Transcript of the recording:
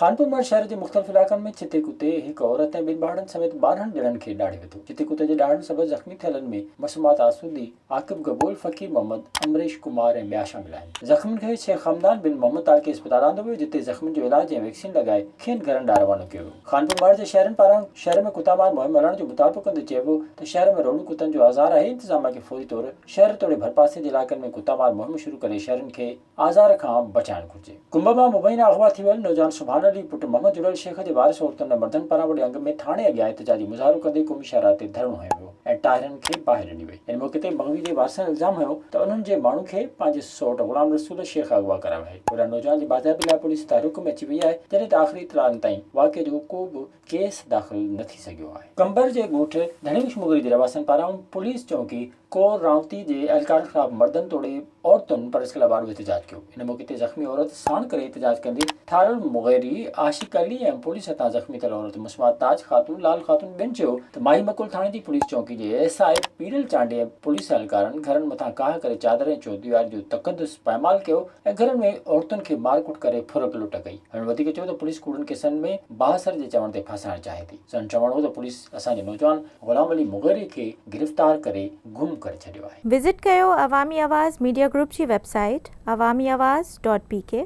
خانپور مهر شهر جي مختلف علائقن ۾ ڇتي ڪتي هڪ عورت ۽ ٻن ٻارڙن سميت 12 ڄڻن کي ڏاڙهي وڌو. ڇتي ڪتي جي ڏاڙهڻ سبب زخمي ٿيلن ۾ مسمات آسودي، عاقب گبول، فقير محمد، امريش ڪمار ۽ ٻيا شامل آهن. زخمين کي شيخ حمدان بن محمد تعلقي اسپتال آندو ويو جتي زخمين جو علاج ۽ ويڪسين لڳائي کين گهرن ڏانهن روانو ڪيو ويو. خانپور مهر جي شهرين پاران شهر ۾ ڪتا مار مهم هلائڻ جو مطالبو ڪندي چيو ويو ته شهر ۾ رولو ڪتن جو آزار آهي انتظاميا کي فوري طور شهر توڙي ڀرپاسي جي علائقن ۾ ڪتا مار مهم شروع ڪري شهرين کي آزار کان بچائڻ گهرجي. ڪنب مان مبينا اغوا ٿي ويل نوجوان سبحان علي پٽ محمد جڙيل شيخ جي وارث عورتن ۽ مردن پاران وڏي انگ ۾ ٿاڻي اڳيان احتجاجي مظاهرو ڪندي قومي شاهراهه تي ڌرڻو هنيو ويو ۽ ٽائرن کي باهه ڏني وئي. ان موقعي تي مغوي جي وارثن الزام هنيو ته انهن جي ماڻهو کي پنهنجي سئوٽ غلام رسول شيخ اغوا ڪرايو آهي. هوڏانهن نوجوان جي بازيابي لاء پوليس تحرڪ ۾ اچي وئي آهي جڏهن ته آخري اطلاعن تائين واقعي جو ڪو به ڪيس داخل نه ٿي سگهيو آهي. قمبر جي ڳوٺ ڌڻي بخش مغري جي رهواسين پاران پوليس چونڪي ڪور رانوتي جي اهلڪارن خلاف مردن توڙي عورتن پريس ڪلب آڏو احتجاج ڪيو. ان موقعي تي زخمي عورت ساڻ ڪري احتجاج ڪندي ٿارل مغيري، عاشق علي ۽ پوليس هٿان زخمي ٿيل عورت مسمات تاج خاتون، لال خاتون ٻين چيو ته ماهي مڪول ٿاڻي جي پوليس چونڪي جي ايس I پيرل چانڊيي ۽ پوليس اهلڪارن گهرن مٿان ڪاهه ڪري چادر ۽ چوديواري جو تقدس پائمال ڪيو ۽ گهرن ۾ عورتن کي مارڪٽ ڪري ڦر لٽ ڪئي. هنن وڌيڪ چيو ته پوليس ڪوڙن ڪيسن ۾ بااثر جي چوڻ تي ڦاسائڻ چاهي ٿي. سندن چوڻ هو ته پوليس اسان جي نوجوان غلام علي مغيري کي گرفتار ڪري گم ڪري ڇڏيو آهي. وزٽ ڪيو عوامي آواز ميڊيا گروپ جي website Awami Awaz dot P K.